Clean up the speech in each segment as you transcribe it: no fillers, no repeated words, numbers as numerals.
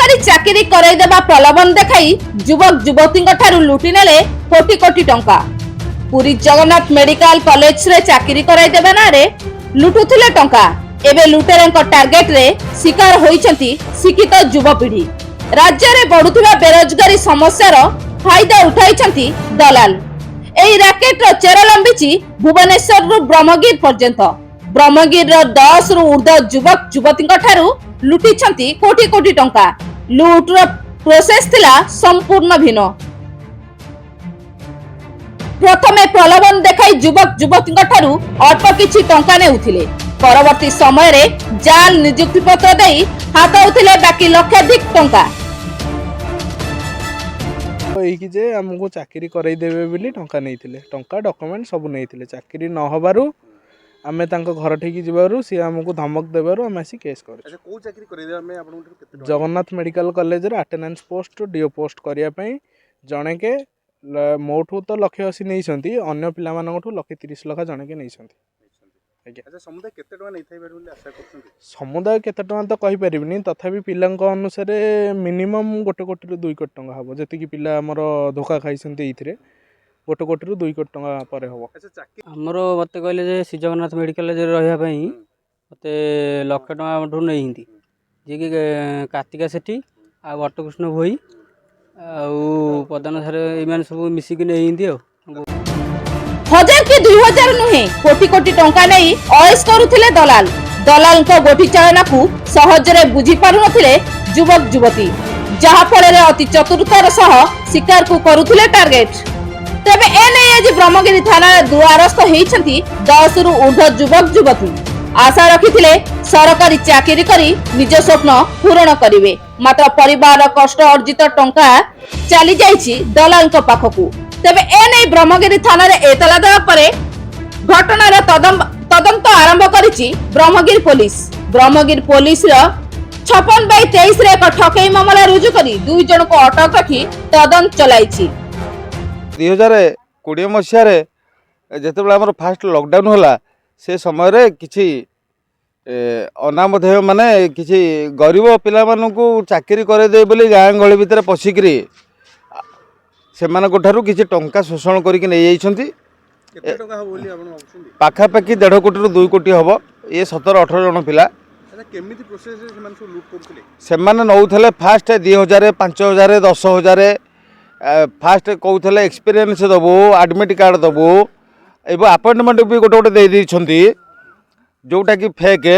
ସରକାରୀ ଚାକିରି କରାଇଦେବା ପ୍ରଲୋଭନ ଦେଖାଇ ଯୁବକ ଯୁବତୀଙ୍କ ଠାରୁ ଲୁଟି ନେଲେ କୋଟି କୋଟି ଟଙ୍କା। ପୁରୀ ଜଗନ୍ନାଥ ମେଡିକାଲ କଲେଜରେ ଚାକିରି କରାଇଦେବା ନାଁରେ ଲୁଟୁଥିଲେ ଟଙ୍କା। ଏବେ ଲୁଟେରାଙ୍କ ଟାର୍ଗେଟରେ ଶିକାର ହୋଇଛନ୍ତି ଶିକ୍ଷିତ ଯୁବପିଢି। ରାଜ୍ୟରେ ବଢୁଥିବା ବେରୋଜଗାରୀ ସମସ୍ୟାର ଫାଇଦା ଉଠାଇଛନ୍ତି ଦଲାଲ। ଏହି ରାକେଟର ଚେର ଲମ୍ବିଛି ଭୁବନେଶ୍ୱରରୁ ବ୍ରହ୍ମଗିରି ପର୍ଯ୍ୟନ୍ତ। ବ୍ରହ୍ମଗିରିର 10ରୁ ଉର୍ଦ୍ଧ୍ୱ ଯୁବକ ଯୁବତୀଙ୍କ ଠାରୁ ଲୁଟିଛନ୍ତି କୋଟି କୋଟି ଟଙ୍କା। ଲୁଟ୍ର ପ୍ରୋସେସ ଥିଲା ସମ୍ପୂର୍ଣ୍ଣ ଭିନ୍ନ। ପ୍ରଥମେ ପ୍ରଲୋଭନ ଦେଖାଇ ଯୁବକ ଯୁବତୀଙ୍କ ଠାରୁ ଅଳ୍ପ କିଛି ଟଙ୍କା ନେଉଥିଲେ। ପରବର୍ତ୍ତୀ ସମୟରେ ଜାଲ ନିଯୁକ୍ତି ପତ୍ର ଦେଇ ହାତଉଥିଲେ ବାକି ଲକ୍ଷାଧିକ ଟଙ୍କା। ଏଇକି ଯେ ଆମକୁ ଚାକିରି କରେଇଦେବେ ବୋଲି ଟଙ୍କା ନେଇଥିଲେ। ଟଙ୍କା, ଡକୁମେଣ୍ଟ ସବୁ ନେଇଥିଲେ। ଚାକିରି ନ ହେବାରୁ ଆମେ ତାଙ୍କ ଘର ଠିକି ଯିବାରୁ ସିଏ ଆମକୁ ଧମକ ଦେବାରୁ ଆମେ ଆସି କେସ୍ କରିଛୁ। ଆଚ୍ଛା, କୋଉ ଚାକିରି କରେଇଦେବା ଆମେ ଆପଣଙ୍କ ଠାରୁ କେତେ ଟଙ୍କା? ଜଗନ୍ନାଥ ମେଡ଼ିକାଲ କଲେଜରେ ଆଟେଣ୍ଡାନ୍ସ ପୋଷ୍ଟ, ଡିଓ ପୋଷ୍ଟ କରିବା ପାଇଁ ଜଣେକେ ମୋଠୁ ତ 1.8 ଲକ୍ଷ ନେଇଛନ୍ତି, ଅନ୍ୟ ପିଲାମାନଙ୍କଠୁ 1.30 ଲକ୍ଷ ଜଣେକେ ନେଇଛନ୍ତି। ଆଜ୍ଞା। ଆଚ୍ଛା, ସମୁଦାୟ କେତେ ଟଙ୍କା ନେଇଥାଇପାରେ ବୋଲି ଆଶା କରୁଛନ୍ତି? ସମୁଦାୟ କେତେ ଟଙ୍କା ତ କହିପାରିବିନି, ତଥାପି ପିଲାଙ୍କ ଅନୁସାରେ ମିନିମମ୍ 1 କୋଟିରୁ 2 କୋଟି ଟଙ୍କା ହେବ। ଯେତିକି ପିଲା ଆମର ଧୋକା ଖାଇଛନ୍ତି, ଏଇଥିରେ 1 କୋଟିରୁ 2 କୋଟି ଟଙ୍କା ପରେ ହେବ। ଆଚ୍ଛା, ଚାକିରି ଆମର ମୋତେ କହିଲେ ଯେ ଶ୍ରୀ ଜଗନ୍ନାଥ ମେଡ଼ିକାଲରେ ରହିବା ପାଇଁ ମୋତେ ଲକ୍ଷେ ଟଙ୍କା ଆମଠୁ ନେଇଛନ୍ତି, ଯିଏକି କାର୍ତ୍ତିକା ସେଠୀ ଆଉ ବଟକୃଷ୍ଣ ଭୋଇ ଆଉ ପ୍ରଧାନ ସାର୍, ଏଇମାନେ ସବୁ ମିଶିକି ନେଇଛନ୍ତି। ଆଉ ହଜାର କି 2000 ନୁହେଁ, କୋଟି କୋଟି ଟଙ୍କା ନେଇ ଅଏସ କରୁଥିଲେ ଦଲାଲ। ଦଲାଲଙ୍କ ଗୋଟି ଚାଳନାକୁ ସହଜରେ ବୁଝି ପାରୁନଥିଲେ ଯୁବକ ଯୁବତୀ, ଯାହା ଫଳରେ ଅତି ଚତୁରତାର ସହ ଶିକାରକୁ କରୁଥିଲେ ଟାର୍ଗେଟ। ତେବେ ଏ ନେଇ ଆଜି ବ୍ରହ୍ମଗିରି ଥାନାରେ ଦ୍ୱାରସ୍ଥ ହେଇଛନ୍ତି 10ରୁ ଉର୍ଦ୍ଧ୍ୱ ଯୁବକ ଯୁବତୀ। ଆଶା ରଖିଥିଲେ ସରକାରୀ ଚାକିରି କରି ନିଜ ସ୍ୱପ୍ନ ପୂରଣ କରିବେ, ମାତ୍ର ପରିବାରର କଷ୍ଟ ଅର୍ଜିତ ଟଙ୍କା ଚାଲି ଯାଇଛି ଦଲାଲଙ୍କ ପାଖକୁ। ତେବେ ଏ ନେଇ ବ୍ରହ୍ମଗିରି ଥାନାରେ ଏତଲା ଦେବା ପରେ ଘଟଣାର ତଦନ୍ତ ଆରମ୍ଭ କରିଛି ବ୍ରହ୍ମଗିରି ପୋଲିସ। ବ୍ରହ୍ମଗିରି ପୋଲିସର 56/23ରେ ଏକ ଠକେଇ ମାମଲା ରୁଜୁ କରି ଦୁଇ ଜଣଙ୍କୁ ଅଟକ ରଖି ତଦନ୍ତ ଚଲାଇଛି। 2020 ମସିହାରେ ଯେତେବେଳେ ଆମର ଫାଷ୍ଟ ଲକଡାଉନ୍ ହେଲା, ସେ ସମୟରେ କିଛି ଅନାମଧେୟ ମାନେ କିଛି ଗରିବ ପିଲାମାନଙ୍କୁ ଚାକିରି କରେଇଦେବେ ବୋଲି ଗାଁ ଗହଳି ଭିତରେ ପଶିକିରି ସେମାନଙ୍କ ଠାରୁ କିଛି ଟଙ୍କା ଶୋଷଣ କରିକି ନେଇଯାଇଛନ୍ତି। କେତେ ଟଙ୍କା ହବ ବୋଲି ଆପଣ ଭାବୁଛନ୍ତି? ପାଖାପାଖି 1.5 କୋଟିରୁ 2 କୋଟି ହେବ। ଇଏ 17-18 ଜଣ ପିଲା। ଆଚ୍ଛା, କେମିତି ପ୍ରୋସେସରେ ସେମାନେ ସବୁ ଲୁଟ୍ କରୁଥିଲେ? ସେମାନେ ନେଉଥିଲେ ଫାଷ୍ଟ 2000, 5000, 10,000। ଫାଷ୍ଟ କହୁଥିଲେ ଏକ୍ସପିରିଏନ୍ସ ଦେବୁ, ଆଡ଼ମିଟ୍ କାର୍ଡ଼ ଦେବୁ ଏବଂ ଆପଏଣ୍ଟମେଣ୍ଟ ବି ଗୋଟେ ଗୋଟେ ଦେଇ ଦେଇଛନ୍ତି, ଯେଉଁଟାକି ଫେକ୍।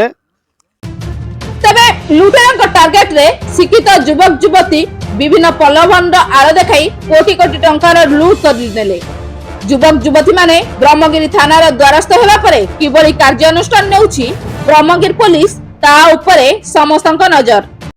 ତେବେ ଲୁଟେରାଙ୍କ ଟାର୍ଗେଟରେ ଶିକ୍ଷିତ ଯୁବକ ଯୁବତୀ। ବିଭିନ୍ନ ପ୍ରଲୋଭନର ଆଳ ଦେଖାଇ କୋଟି କୋଟି ଟଙ୍କାର ଲୁଟ୍ କରିନେଲେ। ଯୁବକ ଯୁବତୀମାନେ ବ୍ରହ୍ମଗିରି ଥାନାର ଦ୍ୱାରସ୍ଥ ହେବା ପରେ କିଭଳି କାର୍ଯ୍ୟାନୁଷ୍ଠାନ ନେଉଛି ବ୍ରହ୍ମଗିରି ପୋଲିସ, ତା ଉପରେ ସମସ୍ତଙ୍କ ନଜର।